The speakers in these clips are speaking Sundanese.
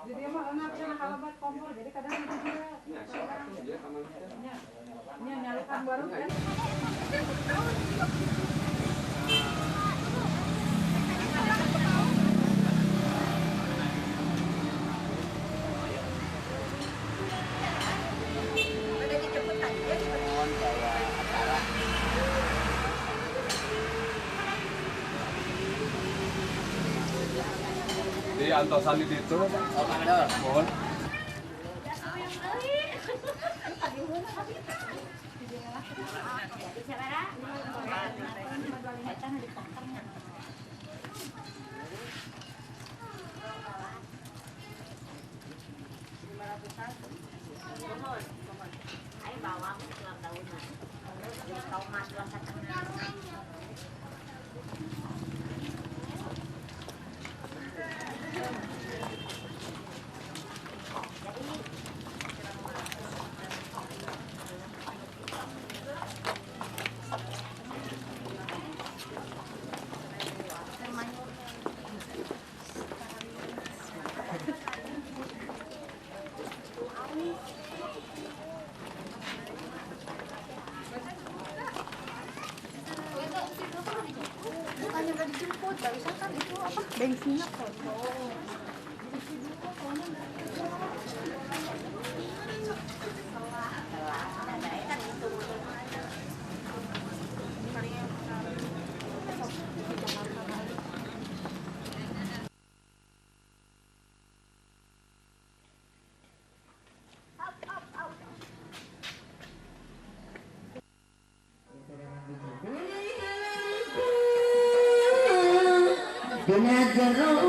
Jadi mah enak cenah kalabat kompor jadi kadang itu dia. Nya nyalukan baru kan. Di antosan di itu, mohon. Bukannya nggak dijemput, barusan kan itu apa? Bensinnya kosong. Diisi dulu, soalnya nggak Dina jero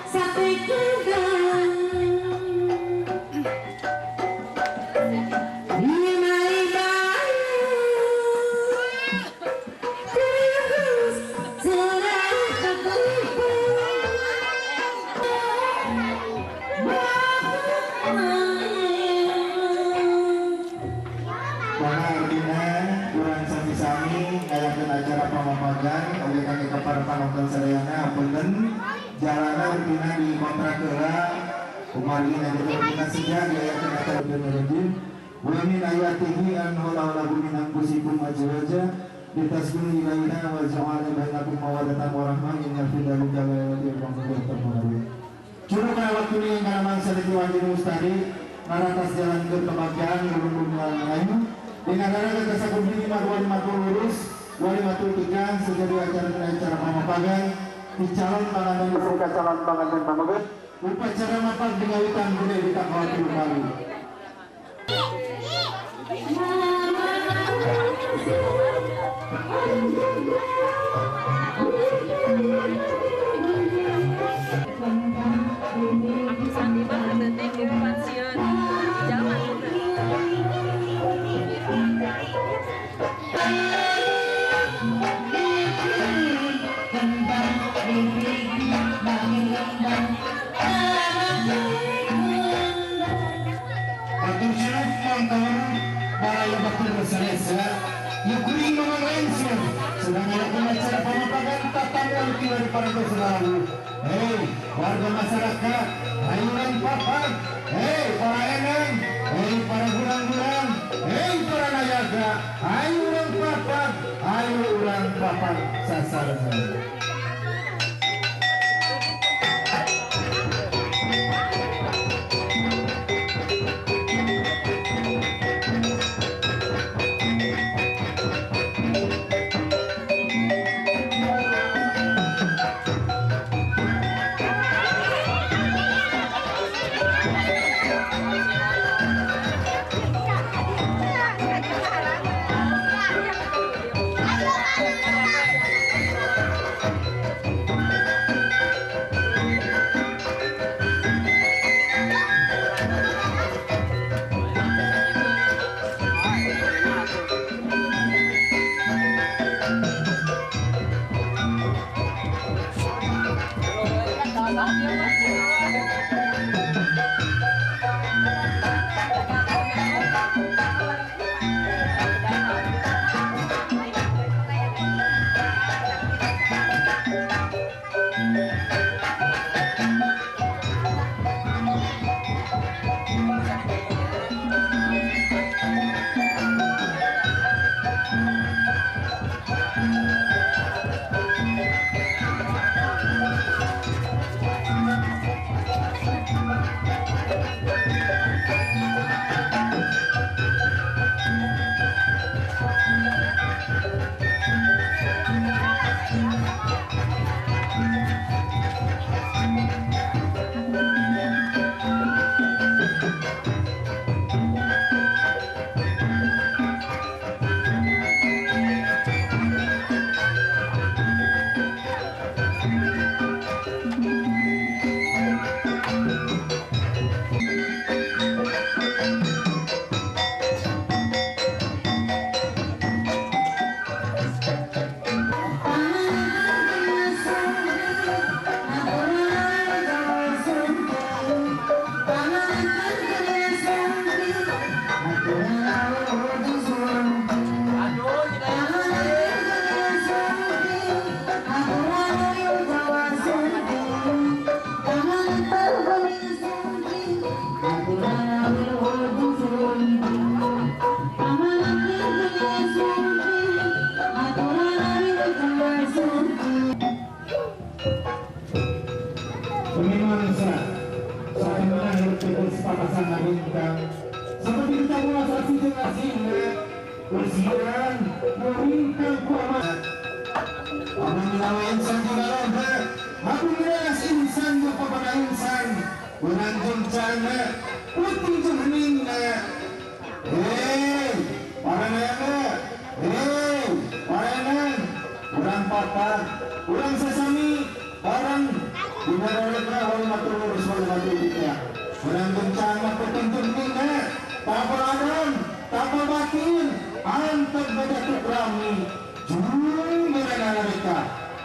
sampai kudang lima terus serang kekupu. Karena artinya kurang sami-sami ngayakeun acara pamapagan oge kangge ka para panonton sadayana apunten jalana artina di kontrak heula kumargi nanti kita sejak diayakeun acara benerji wa min ayatihi an khalaqakum min anfusikum azwaja litaskunu ilaiha wa ja'ala bainakum mawaddatan wa rahmah inna fi dzalika laayatin liqaumin yattaqun. Curug waktu ini kana mangsa di wajib mustari maratas jalan ke kebagjaan lurung ayu di negara kita sakumpul lima dua lima lurus dua lima tiga sejadi acara pamapagan di calon panganten istri calon panganten pamapagan upacara mapag di ngawitan gede di tanggal tilu kali. Aku sandi mah penting pensiun jangan. Atur sirup motor baraya bakti berseresa yukuring memang lensir sedang melakukan acara pamapagan tatamuan kiwari parantos selalu. Hei warga masyarakat, ayo urang papag, hei para enang, hei para gurang-gurang, hei para nayaga, ayo urang papag, ayo urang papag sasarengan. Bumi manusia satemena hirup tegas papasangan bintang seperti kita mulai saksi jeung asina usiran muringkang ku amat amun milawe insan juga loba amun milawe insan jeung papada insan urang jeung cana putih jeung heningna. Hei paranayana, hei paranan, urang papat, urang sasami bareng dina rareka hormatul lurus hormatul kita. Urang kencana putih jeung heningna tanpa adon, tanpa batin, antep beda tukrami jumirana mereka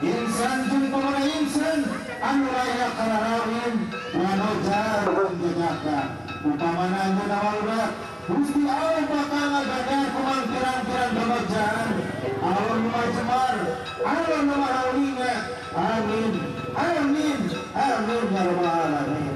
insan jeung pamana insan anu layak kararawin wanoja jajaka upamana anjeunna waludak Gusti Allah bakal ngagadar kumang pirang-pirang kebajaan Allah nu majemar Allah nu maha. Amin amin amin ya rabbal alamin.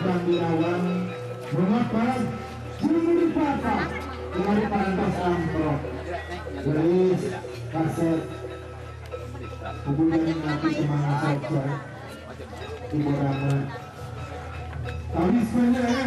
Kang Wirawan mengapa jeung dipapa kemari parantos amprok gelis kaset hubungan nanti semangat saja Ibu Rama tapi sebenarnya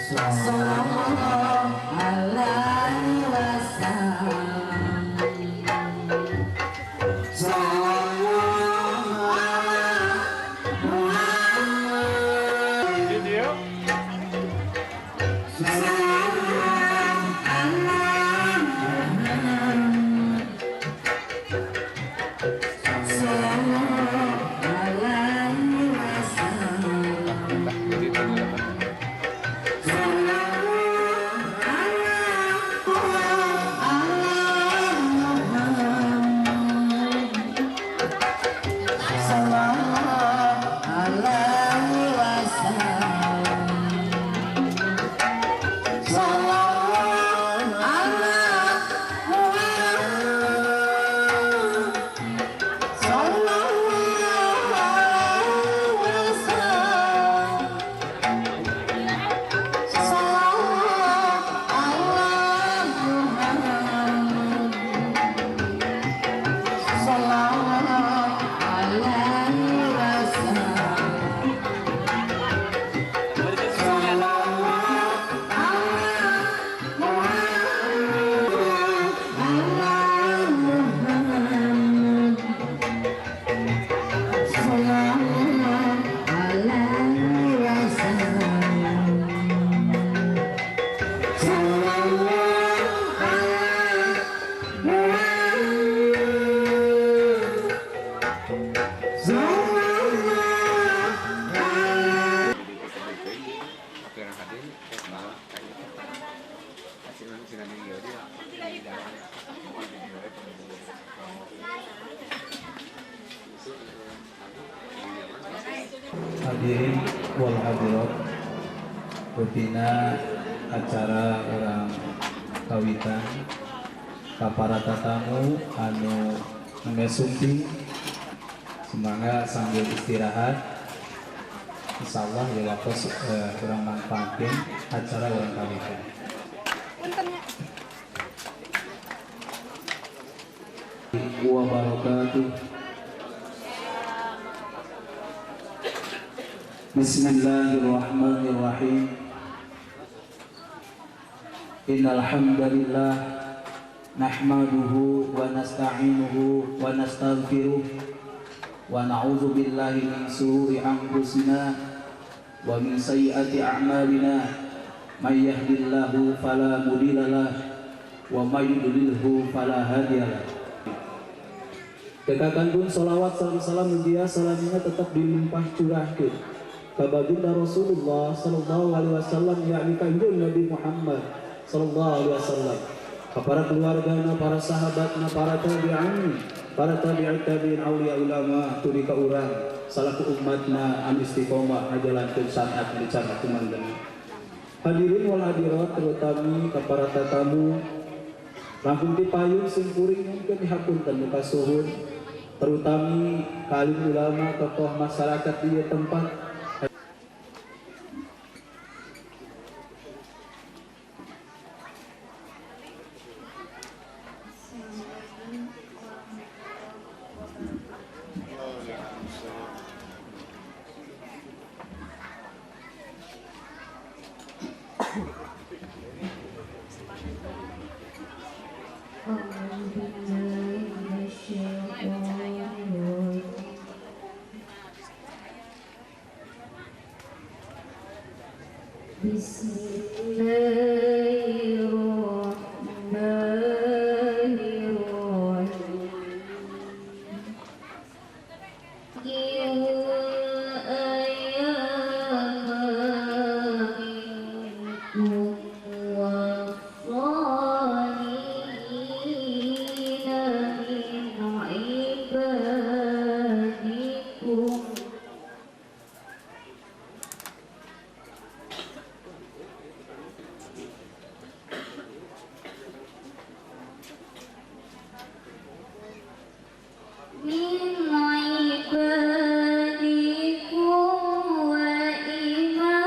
Sallallahu alaihi wasallam. Sallallahu ala Muhammad. Sallallahu ala Muhammad. Sallallahu alaihi wasallam. Hadirin wal hadirat, rutina acara orang kawitan kapara tatamu anu nembe sumping semangat sambil istirahat, insyaallah ya waktu kurang manfaatin acara orang kawitan. Wa barakatuh. Bismillahirrahmanirrahim. Innal hamdalillah nahmaduhu wa nasta'inuhu wa nastaghfiruh wa na'udzu billahi min shururi anfusina wa min sayyiati a'malina. May yahdihillahu fala mudhillalah wa may yudlilhu fala hadiyalah. Kekakan pun sholawat salam mugia salamina tetap dilimpah curahkeun ka baginda Rasulullah sallallahu alaihi wasallam, yakni kanjeng Nabi Muhammad sallallahu alaihi wasallam, ka para keluargana, para sahabatna, para tabi'in, para tabi'ut tabi'in, aulia ulama, turi ka urang salaku umatna anu istiqomah ngajalankeun syariat dicara kumandang. Hadirin wal hadirat, terutami ka para tatamu langkung ti payun simkuring nyungkeun dihapunten nu kasuhun, terutami kalim ulama, tokoh masyarakat di tempat. Min ibadikum wa imaikum.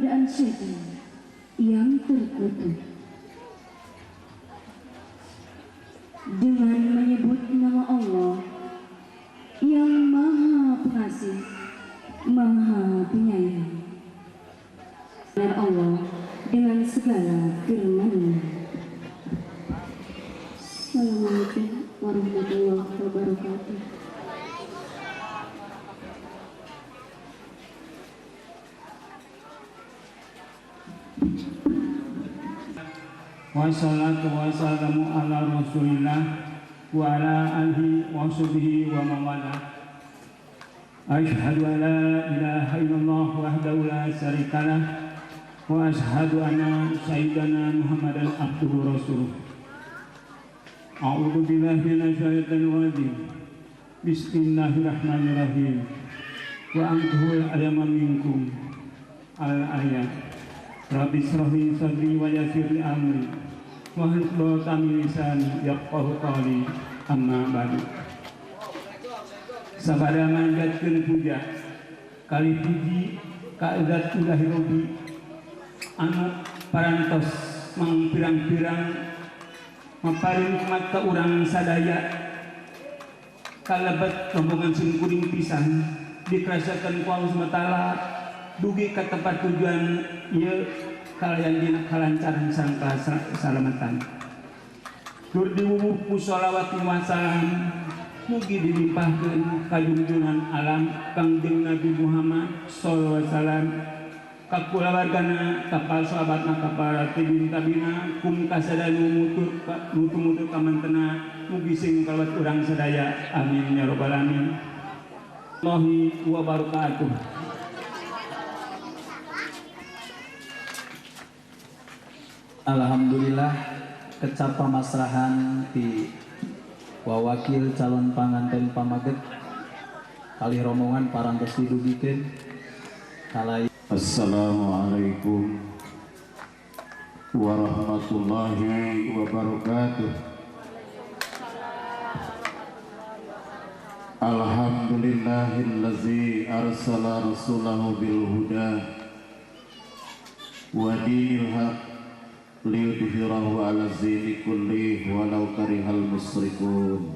godaan syaitan yang terkutuk. Dengan menyebut nama Allah yang Maha Pengasih, Maha Penyayang. Dan Allah dengan segala firman-Nya. Assalamualaikum warahmatullahi wabarakatuh. Wassalatu wassalamu ala rasulillah wa ala alihi wa sahbihi wa mawala. Asyhadu an la ilaha illallah wahdahu la syarikalah wa asyhadu anna sayyidana Muhammadan abduhu wa rasuluh. A'udzu billahi minasyaitonir rajim. Bismillahirrahmanirrahim. Wa antuhul ayama minkum. Al-ayat. Rabbi israh li sadri wa yassir li amri wahlul 'uqdatam min lisani yafqahu qawli. Amma ba'du. Sabada manjatkeun puja kali puji ka zat ilahi rabbi anu parantos mangpirang-pirang maparin nikmat ka urang sadaya kalebet rombongan simkuring pisan dikerasakeun ku Allah Subhanahu wa taala dugi ka tempat tujuan ieu kalayan dina kalancaran sareng kasalamatan. Tur diwuwuh ku sholawat wa salam mugi dilimpahkeun ka junjungan alam Kangjeng Nabi Muhammad sallallahu alaihi wasallam ka kulawargana ka para sahabatna ka para tabi'in tabina kum kasadaya mutu-mutu kamantena mugi sing kalebet urang sadaya. Amin ya rabbal alamin. Allahi wa barakatuh. Alhamdulillah kecap pamasrahan di wawakil calon panganten pamaget kalih rombongan parantos didugikeun kalai. Assalamualaikum warahmatullahi wabarakatuh. Alhamdulillahillazi arsala rasulahu bil huda wa dinil haq liyudhhirahu ala dini kullih walau karihal musyrikun.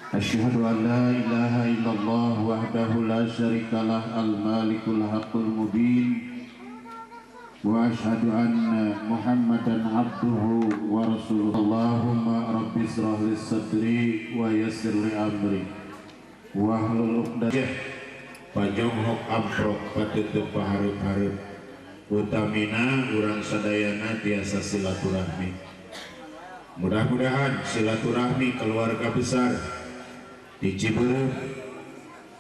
Asyhadu an la ilaha illallah wahdahu la syarikalah al-malikul haqqul mubin wa asyhadu anna Muhammadan abduhu wa rasuluh. Allahumma rabbi israh li sadri wa yassir li amri wahlul 'uqdatam pajonghok amprok patutup pahareup-hareup utamina urang sadayana tiasa silaturahmi. Mudah-mudahan silaturahmi keluarga besar di Cibeureum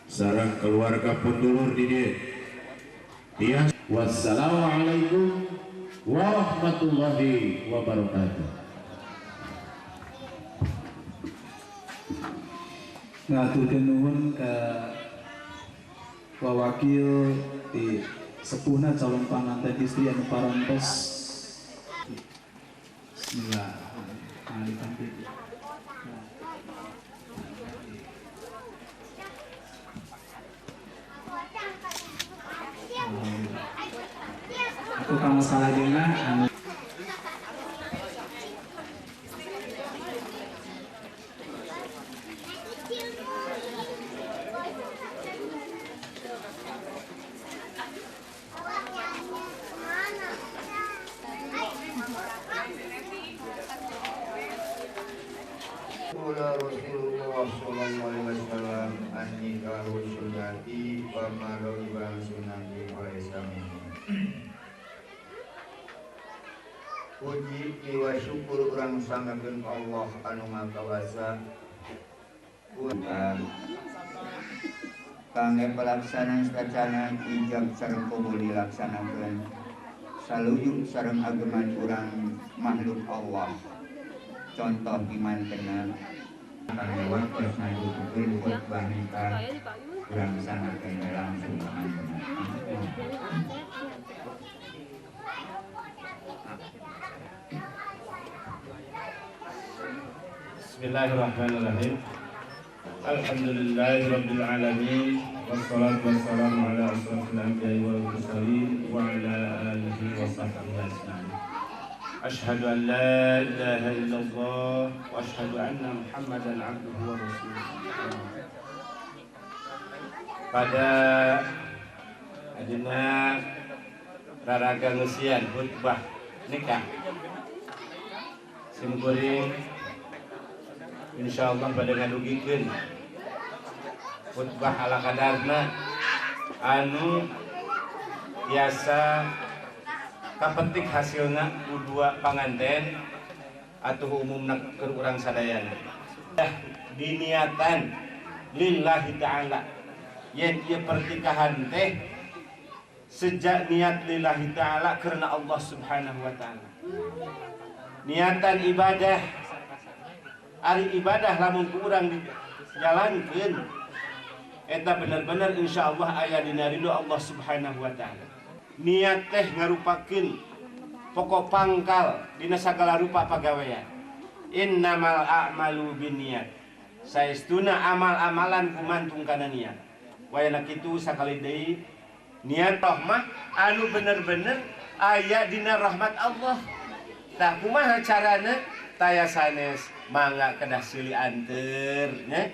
sareng keluarga pundulur di dieu. Tiasa. Wassalamualaikum warahmatullahi wabarakatuh. Ngaturkeun nuhun ka wawakil di sepuhna calon panganten istri anu parantos. Bismillah. Aku kamu salah dengar anu Rasulullah sallallahu alaihi wasallam an-nikahu sunnati wa ma raghiba an sunnati wa Puji wa syukur urang sanggakeun ka Allah anu Maha Kawasa. Kangge pelaksanaan sacana ijab sareng qabul dilaksanakeun saluyu sareng ageman urang makhluk Allah. Contoh dimantena kangge waktos ngajukeun khotbah nikah urang sanggakeun langsung mantena. Bismillahirrahmanirrahim. Alhamdulillahirabbil alamin, wassalatu wassalamu ala asyrafil anbiya'i wal mursalin wa ala alihi wa sahbihi ajma'in. Asyhadu an la ilaha illallah wa asyhadu anna Muhammadan abduhu wa rasuluh. Pada ayeuna raraga ngeusian khutbah nikah sim kuring, insyaallah pada ngadugikeun khutbah ala kadarna anu biasa kapetik hasilna ku dua panganten atau umumna keur urang sadayana. Diniatan lillahi ta'ala, yen ieu pernikahan teh sejak niat lillahi ta'ala karena Allah Subhanahu wa ta'ala. Niatan ibadah, ari ibadah lamun ku urang dijalankeun eta bener-bener insyaallah aya dina ridho Allah Subhanahu wa ta'ala. Niat teh ngarupakeun pokok pangkal dina sagala rupa pagawean. Innamal a'malu binniyat. Saestuna amal-amalan kumantung kana niat. Wayana kitu sakali deui niat rahmah anu bener-bener aya dina rahmat Allah. Tah kumaha carana? Taya sanes mangga kedah silih anteur nya.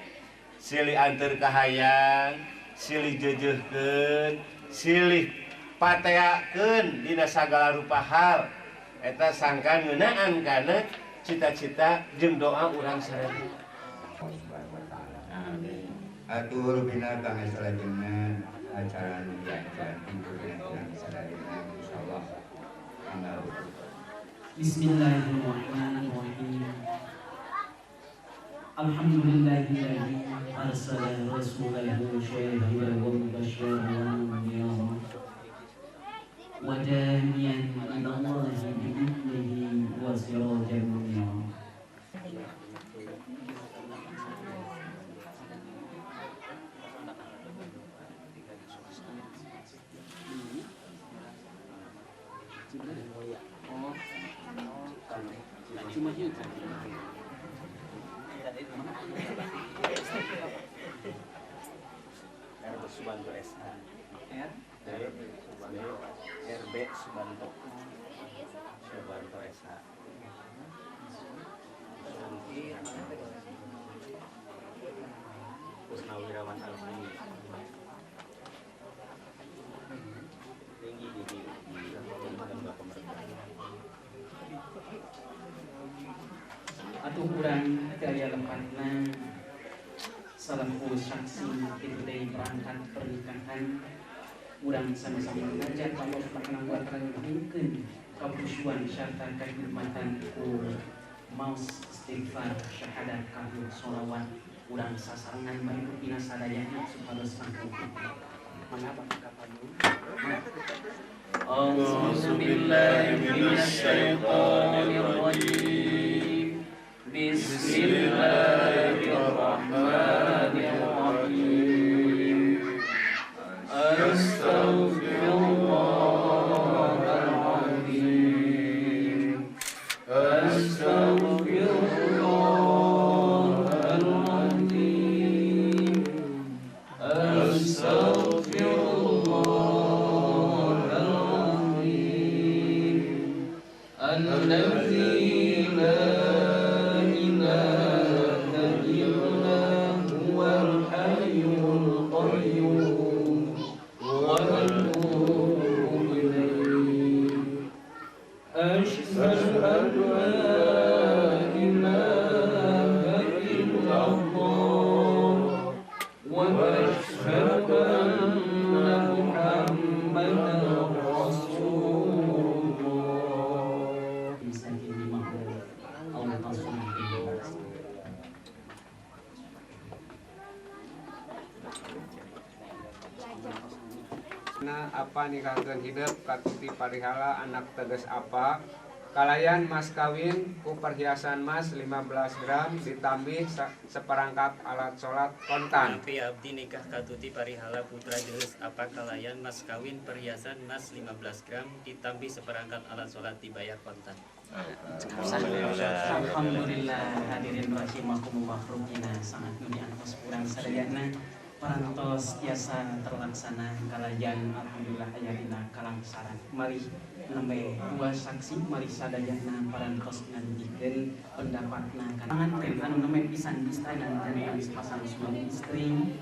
Silih anteur kahayang, silih jeujeuhkeun, silih pateakeun dina sagala rupa hal. Eta sangkan ngeunaan kana cita-cita jeung doa urang sareng. Amin. Atur bina bangsa salajengna acara nu diajar pimpinan sadayana insyaallah. Bismillahirrahmanirrahim. Alhamdulillahilladzi arsala rasulahu syahidan wa mubasysyiran wa nadhira wa da'iyan ila Allahi bi'idnihi wa sirajan munira. R Subanto SH. R B RB Subanto. Subanto SH. Purnawirawan Alfi. Tinggi di Atuh urang teu aya lempatna salaku saksi kitu deui perangkat pernikahan urang sama-sama ngajak Allah Subhanahu wa taala nyuhunkeun kapusuan sarta kahormatan ku maos istighfar syahadat kabul sholawat urang sasarengan bae dina sadayana supados langkung. Mangga Bapak kapayun. A'udzu billahi minasyaitonir rajim. Bismillahirrahmanirrahim. Astaghfirullahaladzim. Astaghfirullahaladzim. Astaghfirullahaladzim. Alladzi la ilaha illa huwal hayyul qayyum wa atubu ilaihi. Asyhadu an la ilaha illallah wa asyhadu anna Muhammadan rasulullah. Na apa nikahkeun hidup katuti parihala anak tegas apa kalayan mas kawin ku perhiasan mas 15 gram ditambih seperangkat alat sholat kontan. Tapi abdi nikah katuti parihala putra jeus apa kalayan mas kawin perhiasan mas 15 gram ditambih seperangkat alat sholat dibayar kontan. Alhamdulillah hadirin rahimakumullah rukina sangat nu diantos urang sadayana parantos tiasa terlaksana kalayan alhamdulillah aya dina kalangsaran. Malih nembe dua saksi malih sadayana parantos ngandikeun pendapatna panganten anu nembe pisan istrina janten sepasang suami istri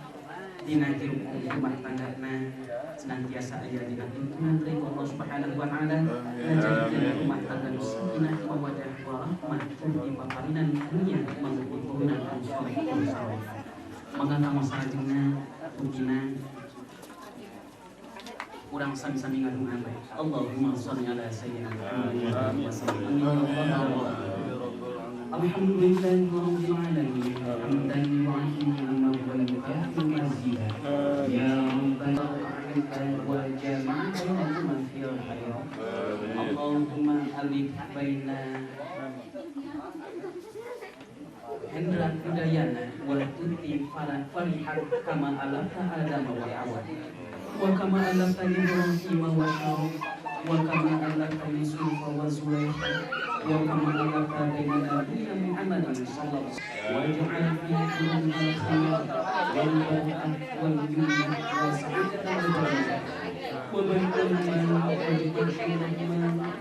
dina hirup rumah tanggana senantiasa aya dina tuntunan ridho Allah Subhanahu wa taala, ngajadikeun rumah tangga nu sakinah mawaddah warahmah tur dipaparinan dunya mangkutunan anu soleh anu saleh. Mangga kanggo salajengna rukina urang sami-sami ngadungan bae. Allahumma sholli ala sayyidina Muhammad wa sallim. Alhamdulillahi rabbil alamin hamdan yu'affi ni'amahu wa yukafi mazida. Ya rabbana wa jama'a bainahuma fil khair. Allahumma alif baina Hendra Hudayana wa tuti farihat kama alafta Adam wa Hawa wa kama alafta Ibrahim wa Syarif wa kama alafta Yusuf wa Zulaikha wa kama alafta baina nabiyina Muhammadin sallallahu alaihi wasallam waj'al fi qulubina al-khair wal barakah wal jannah wa sa'adatan wal jannah wa bainahuma wa bainahuma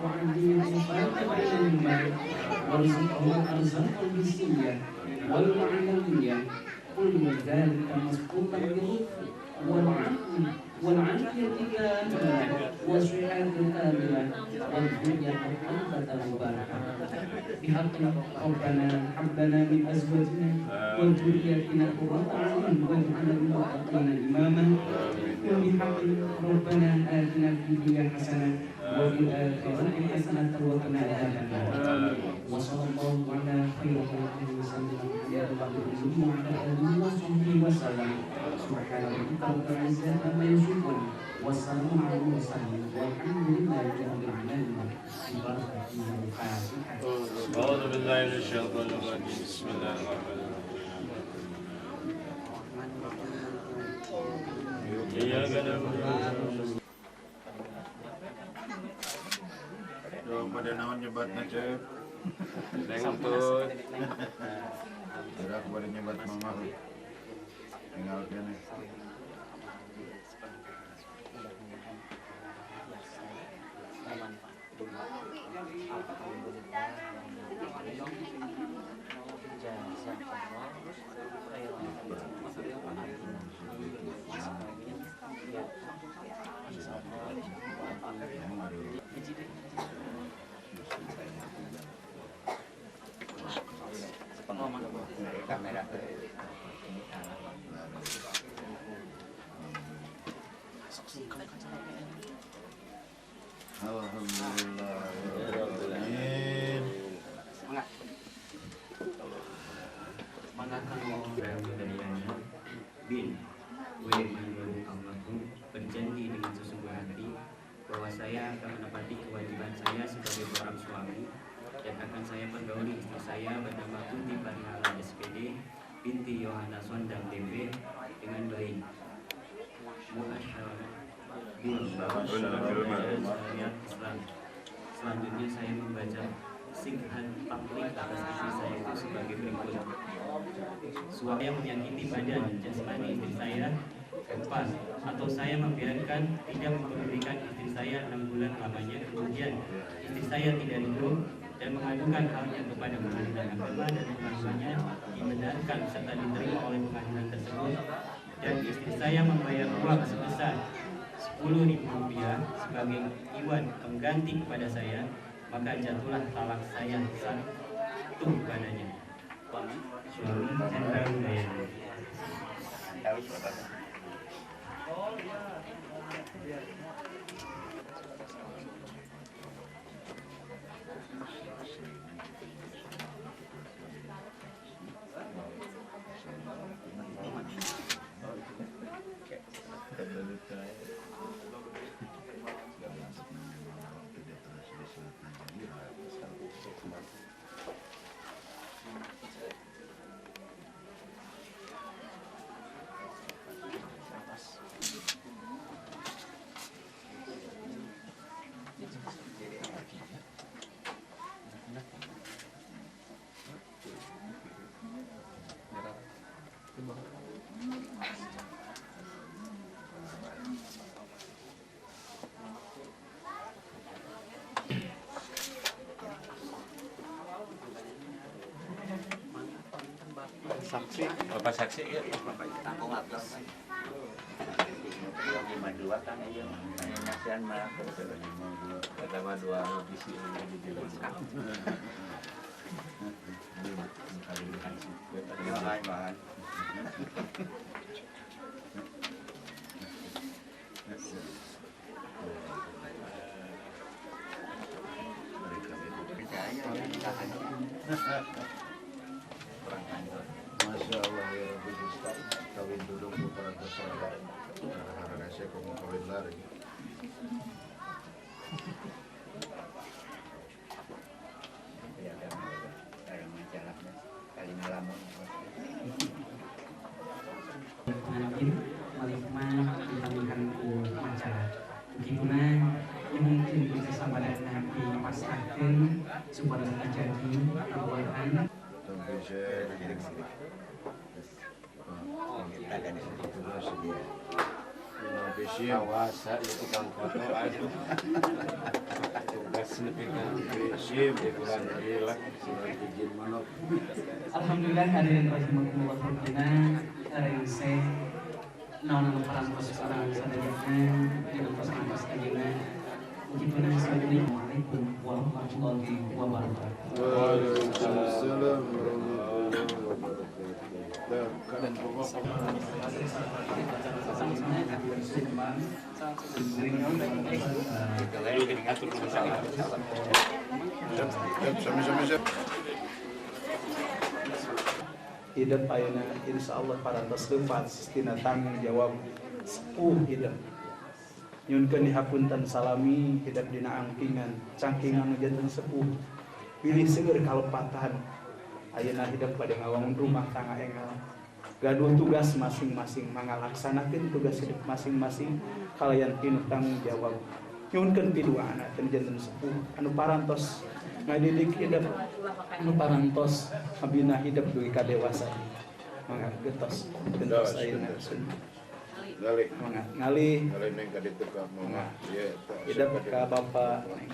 wa 'adilahuma wa bainahuma warzuqhuma arzaqan hissiyah wal ma'nawiyyah kullu dzalika masqutan bi lutfi wal 'afwi wal 'afiyati kamilah wa sihhatin kamilah wal dunyatan thayyibatan mubarakah bihaqqi rabbana hab lana min azwajina wa dhurriyyatina qurrata a'yun waj'alna lil muttaqina imama wa bihaqqi rabbana atina fid dunya hasanah wa fil akhirati hasanah wa qina adzabannar. Wa sallallahu ala khairi khalqihi sayyidina Muhammad wa ala alihi wa sahbihi wa sallam. Subhana rabbika rabbil izzati amma yasifun wassalamun alal mursalin walhamdulillahi rabbil alamin. A'udzu billahi minasyaitonir rajim. Bismillahirrahmanirrahim. Iyyaka na'budu. Yo pada naon nyebatna cep. Neng tut. Kira pada nyebat mama. Tinggal kene. Kamera. Alhamdulillah. Bin W berjanji dengan sesungguh hati bahwa saya akan menepati kewajiban saya sebagai seorang suami dan akan saya pergauli istri saya bernama Tuti Parihala SPD binti Yohana Sondang DP dengan baik. Muasyarah bil syariat Islam. Selanjutnya saya membaca sighat taklik atas istri saya itu sebagai berikut. Suami yang menyakiti badan jasmani istri saya. 4. Atau saya membiarkan tidak mempedulikan istri saya 6 bulan lamanya, kemudian istri saya tidak ridho dan mengadukan halnya kepada pengadilan agama dan pengaduannya dibenarkan serta diterima oleh pengadilan tersebut, dan istri saya membayar uang sebesar Rp10.000 sebagai iwan pengganti kepada saya, maka jatuhlah talak saya 1 padanya. Suami Hendra Hudayana. Saksi, Bapak saksi ya. Tanggung atas. 52 kan iya, nasihan mah. Kata mah dua lebih sih di jelas. Masya Allah ya Rabbi, kawin duduk putra tersangka. Karena saya mau kawin lari. Pengantin malih mah ditambahkan ku macara. Begituna mungkin bisa sabadana dipasrahkeun supaya terjadi perubahan. Awasa itu tukang foto aja. Tugas lebih kan di bulan gila izin manok. Alhamdulillah hadirin rahimakumullah dina rengse naon anu parantos urang sadayana dina tos ayeuna. Begituna assalamualaikum warahmatullahi wabarakatuh. Waalaikumsalam warahmatullahi wabarakatuh. Hidup ayeuna insyaallah parantos leupat tina tanggung jawab sepuh hidup. Nyunkeun dihapunten salami hidup dina angkingan, cangkingan nu janten sepuh. Pilih seueur kalepatan. Ayeuna hidup bade ngawangun rumah tangga enggal. Gaduh tugas masing-masing, mangalaksanakeun tugas hidup masing-masing kalayan pinuh tanggung jawab. Nyunkeun piduana teu janten sepuh anu parantos ngadidik hidup, anu parantos abina hidup dugi ka dewasa. Mangga gentos, gentos ayeuna. Ngalih, mangga ngalih. Ngalih neng ka ditu ka mama. Ieu hidup ka bapa neng.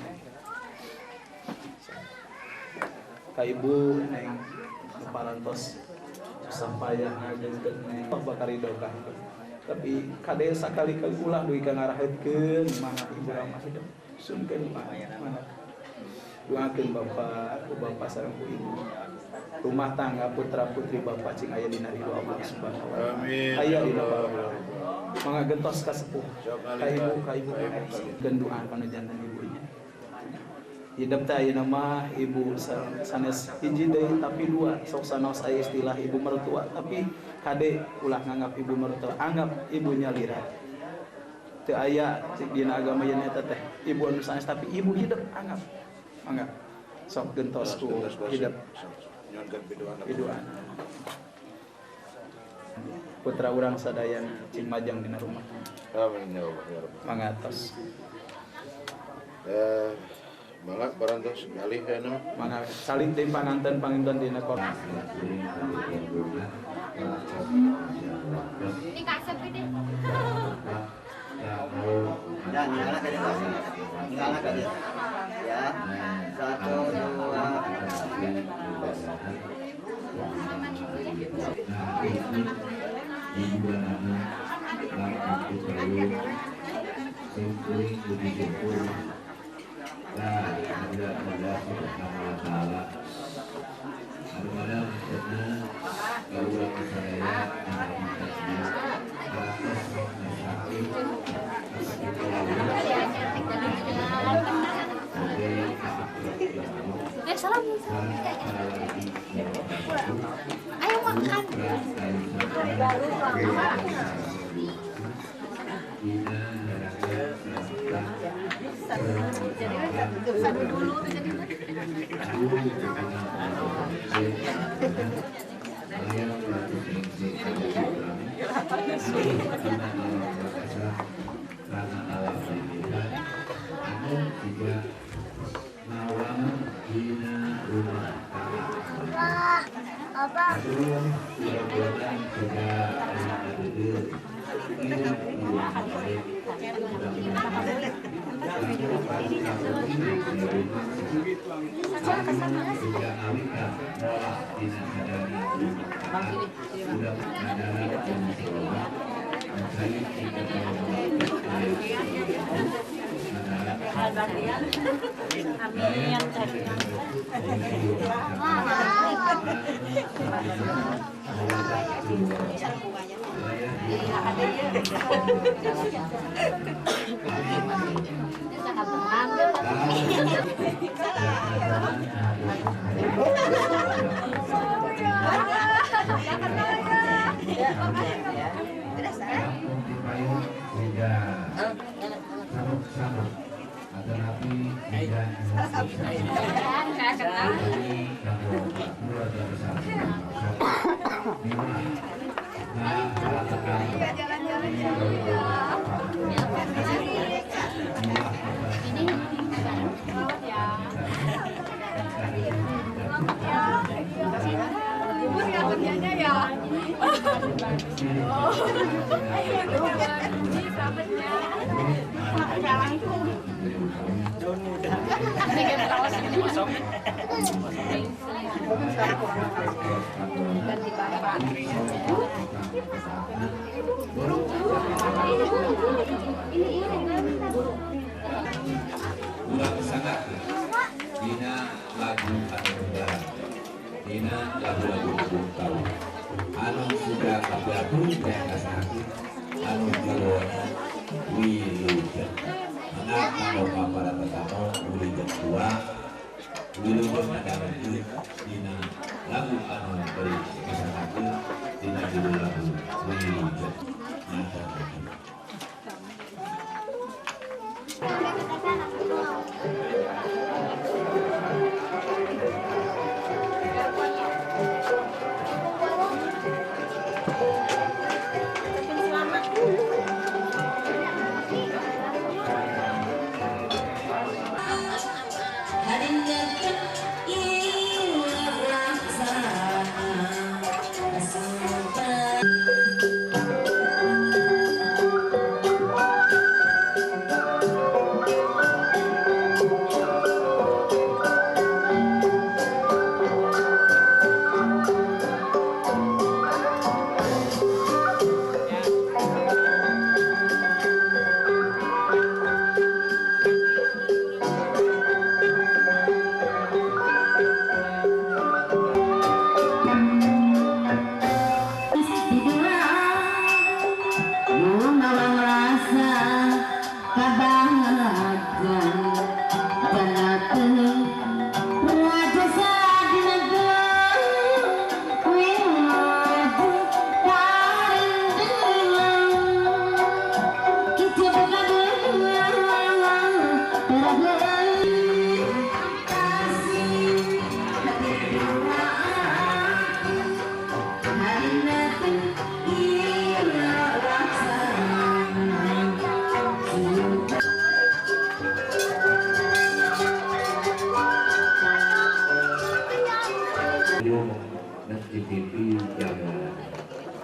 Ka ibu neng parantos susah payah ngageungkeun neng bakal ridho ka hidup. Tapi kade sakali-kali ulah dugi ka ngarahetkeun mangga ibu ramah hidup. Sungkeun mangga. Doakeun bapak, ku bapak sareng ku ibu. Rumah tangga putra putri bapak cing aya dina ridho Allah Subhanahu wa taala. Amin. Aya dina barokah. Mangga gentos ka sepuh. Ka ibu keun doa panu janten ibunya. Hidup teh ayeuna mah ibu sanes hiji deui tapi dua. Sok sanaos aya istilah ibu mertua tapi kade ulah nganggap ibu mertua, anggap ibunya lira. Teu aya cik dina agama yen eta teh ibu anu sanes tapi ibu hidup anggap. Mangga sok gentos ku hidup. Piduan. Putra urang sadayana cing majang dina rumah. Amin ya Allah ya Rabb. Mangga tos. Mangga parantos ngalih ayeuna mah. Mangga saling teh panganten panginten dina kota. Ini kasep gede. Ya, ninggalna ka dieu. Ninggalna ka dieu. Ya. 1 2 Salam. Ayo makan. Jadi dulu jadi. Wah, apa? Ulang sangat dina lagu anu barang dina lagu-lagu bung tahu anu sudah kabeh teh kasahkeun anu judulna Wilujeng. Mangga kanggo para tetamu Wilujeng dua Wilujeng ngadangukeun dina lagu anu bari kasahkeun dina judul lagu Wilujeng.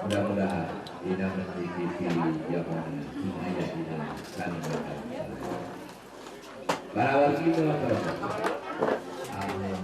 Mudah-mudahan dina mencicipi jamuan aya dina kalimantan. Para wargi para alamat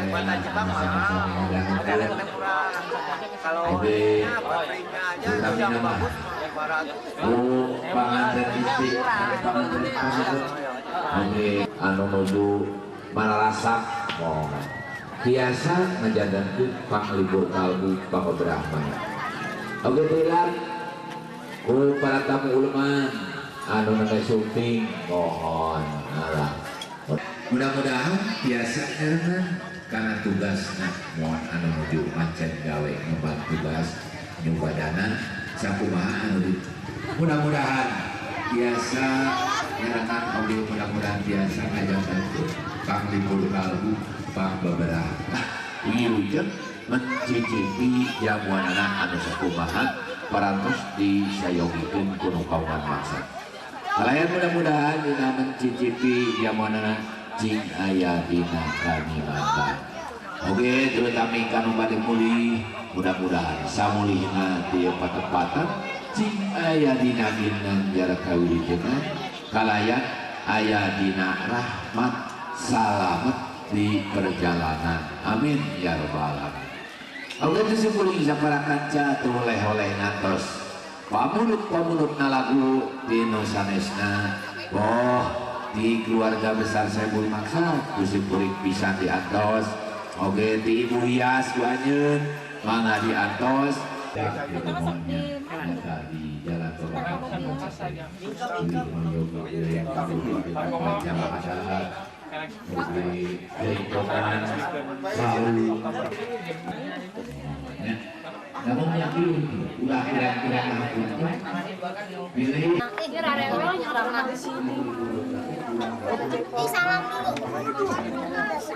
Buatan Jepang mahal, harganya murah. Kalau pabriknya aja itu yang bagus 500. Anu nuju malalasak biasa ngajadankeun panglibur kalbu pangobrahman. Oge teulah ku para tamu uleman anu nembe syuting mohon Allah. Mudah-mudahan biasa nyarengan karena tugasna mohon anu nuju mancen gawe ngemban tugas nyubadana sakumaha anu mudah-mudahan biasa nyarengan oge mudah-mudahan biasa ngajakeun panglipur kalbu pang babaraha wilujeng mencicipi jamuanana anu sakumaha parantos disayogikeun ku nu kaungan maksa. Kalayan mudah-mudahan dina mencicipi jamuanana cing aya dina kanikmatan. Oke, terutama kanu bade mulih, mudah-mudahan samulihna ti patempatan cing aya dina ginanjar kawilujengan kalayan aya dina rahmat salamet di perjalanan. Amin ya rabbal alamin. Oke, simpuling sapara kanca oleh-oleh nantos pamuluk-pamuluk nalagu dino sanesna boh di keluarga besar Saibul Maksad kusimpuling pisan diantos. Oke, di Ibu Hias ku anjeun mangga diantos di jalan namun yakin ulah kira-kira pilih. Salam dulu. Salam.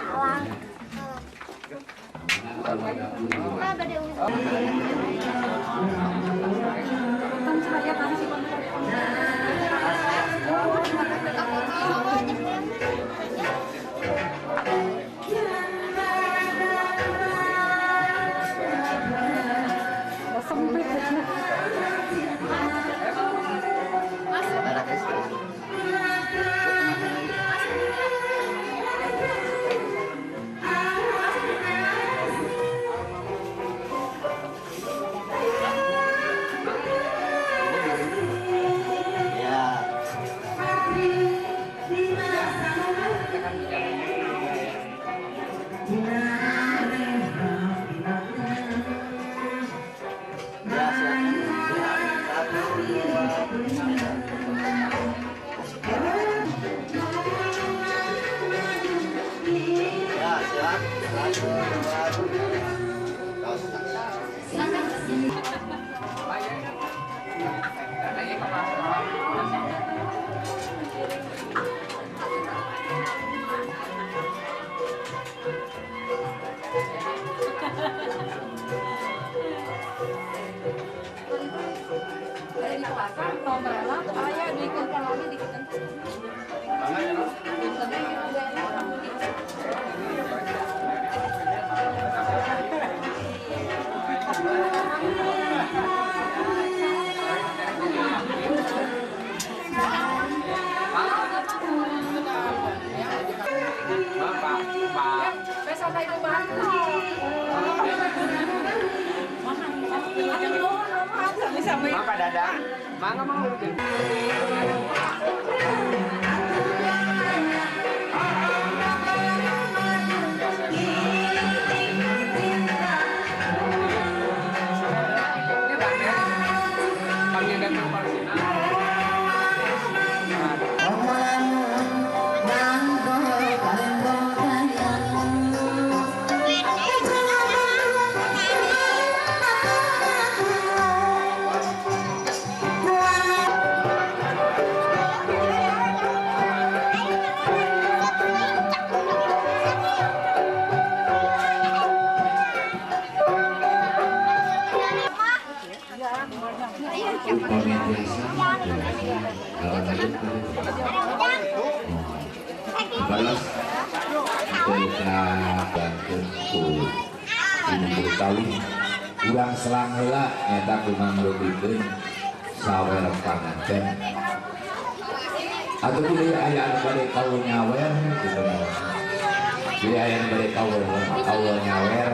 Pak Dadang, mangga mau. Urang selang heula nyata kumaha ngrugikeun sawer panganten atau bilih aya anu bade kaul nyawer gitu. Bilih aya anu bade kaul nyawer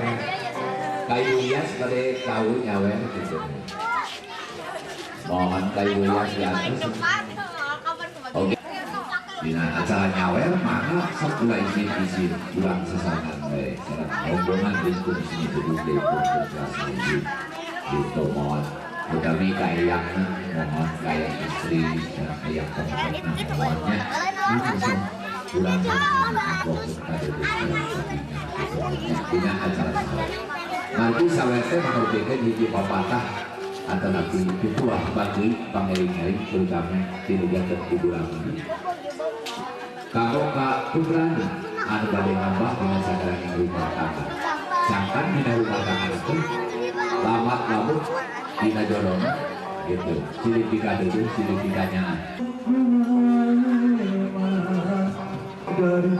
kayu hias bade kaul nyawer gitu. Mohon kayu hias di atas. Oke. Dina acara nyawer mangga sok ulah izin-izin urang sesangan we sareng rombongan dukun sini kudu gitu mohon. Utami ka eyangna mohon ka eyang istri sareng eyang pamegetna mohonnya urang dina acara sawer. Margi sawer teh mangrupikeun hiji papatah atau nabi pituah bagi pangeling-eling terutama tinujakeun kuburan. Kanggo ka putrana anu bade ngambah dina sagala rumah tangga. Sangkan dina rumah tangga itu lamat lamun dina jodona gitu. Silih pikadeudeuh, silih pikanyaah. Dari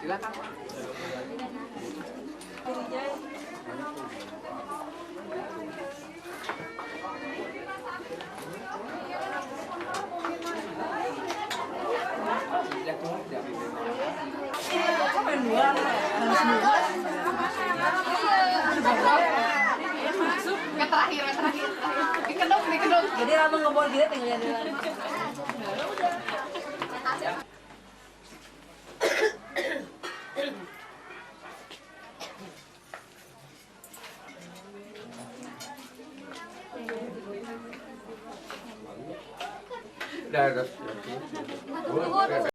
Silakan. Terakhir. Dikedok. Jadi lama ngebor gitu tinggal jalan. Udah.